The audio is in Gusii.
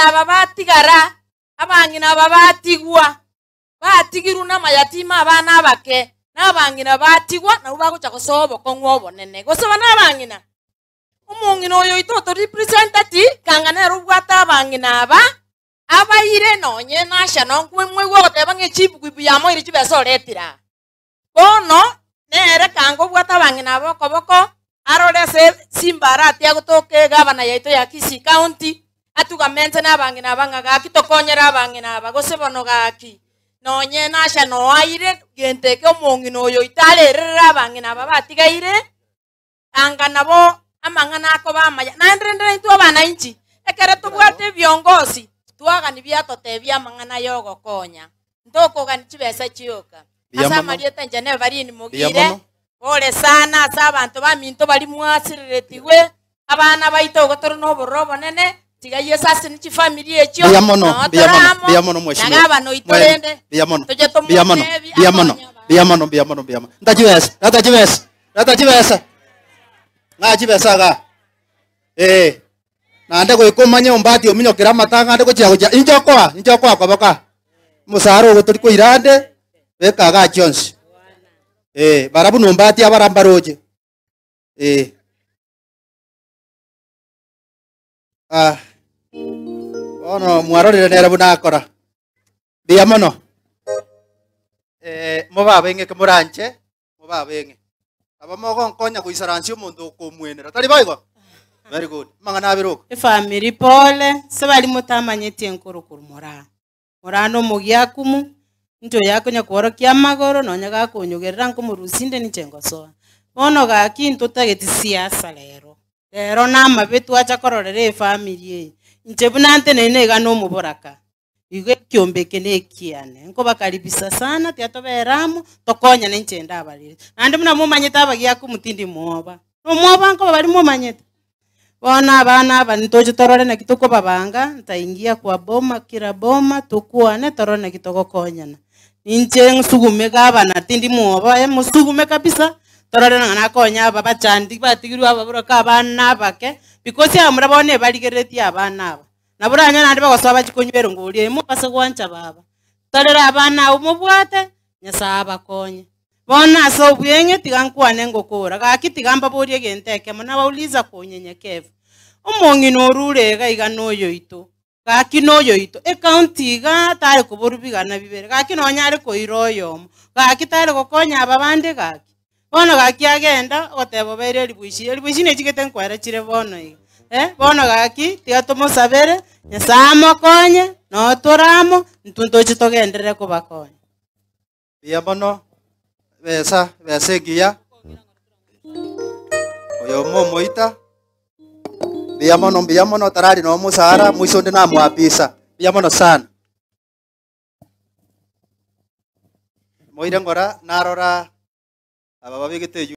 aba batigara, abang'ina aba batigwa, batigirwe na amayatima abana abake, na abang'ina batigwa, nabwo bagocha gosoa obokong'u obonene. Gose bana abang'ina? Omong'ina oyo oito otorepresenteti, kanga nere obwate abang'ina aba, abaire nonye nasha nonkwe mwaigwa ogoteba ng'a echibuku yamoire chibesa oretire aa. Bono nere kanga obwate abang'ina aba okoboko, arore ase Simba arati agotoka egavana yaito ya Kisii County, atugamente na abang'ina aba ng'a gaki tokonyere abang'ina aba, gose bono gaki nonye nasha noaire gento eke omong'ina oyo oito arerere abang'ina aba batigaire, anga nabo amang'ana akoba amaya. Naende rende naintwe abananchi, ekere tobwate ebiongosi, twagani biatotebia amang'ana ya ogokonya, ntokogani chibesa chioka. Mbuya Ase mono. amarieta inche neba Rini Mbuya Mogire, mono. pole sana ase abanto baminto bari mwasireretigwe, abana baito igo tore na obororo obonene, tiga Yeso ase ne chifamiri echio, Mbuya mono, noo mbuya tore mono, amo, mbuya mono mheshimiwa. na gavana oito Mwene, rende, mbuya mono, toche mbuya mono, tomotebi mbuya mono, akonye abanto. mbuya mono, mbuya mono, mbuya mono. Nta chibesa, leta chibesa, leta chibesa. Ng'a chibesa iga. Eh. Naende goika omanye ombati ominyokere amatanga ande gochia gochia inche okoa, inche okoa koboka. Omosara ogo tori koira ande, beka igaa chionsi. Eh, barabwo nombati abara mbaroche. Eh. Ah. Bono mwarorire nere buna akora. Mbuya mono. Eh, mobabe ng'eke moranche, mobabe ng'e. Aba mogonkonya goisaransia omonto okomwenera. Tari boigo? Very good. Amang'ana abere oko. Efamiri pole, se bari motamanyeti enkorokoro moraa. Moraa na omogiakumu, nto yakonya kworokia amagoro, nonya gakonyogerera nkomorusia inde ninche ngosoa. Bono gaki ntotageti siasa rero. Rero na amabe twacha kororera efamiri eye. Inche buna nteneine iga na omoboraka. Igo ekiombe eke na ekiane. Nkobakaribisa sana, tiatobera amo, tokonyane inche ndabarire. Naende buna momanyete abagiakumu tindi mwoba. Nomwoba nkoba bari momanyete. Bono abana aba ntoche torore naki tokobabanga, ntaingia kwa boma kila boma, tokwane torore naki togokonyana. Ninche nsugume gavana tindi mwoba, musugume kabisa, torore ng'a nakonya aba bachandi batigirwe ababoraka abana abake, because abamura bono ebarigereretie abana aba. Nabo oranyore naende bagosoa bachie konywera ngori eye, mobase gwancha baba. Torere abana abwo mobwate, Nyasaye abakonye. Bono ase obweng'e tiga nkwane ngokora, gaki tiga mbaborie egento ekemo, nabauliza kwa unyenyekevu. Omong'ina orure iga iga noyoito, gaki noyoito, ecounty iga tare koborwa bigana bibere, gaki nonya are koira oyomo, gaki tare gokonya aba bande gaki. Bono gaki agenda, ogoteba obeire elifu ishirini, elifu ishirini echigete nkwera chire bono iga. Bono gaki, tiga tomosabere, Nyasaye amokonye, noo tore amo, intwe ntoche togenderere kobakonya. Mbuya mono, besa, besa engiya, oyomo omoita, mbuya mono, mbuya mono, tarari na omosara, mwisho onde namwapisa, mbuya mono sana. Moire ngora, narora aba babegete eywo.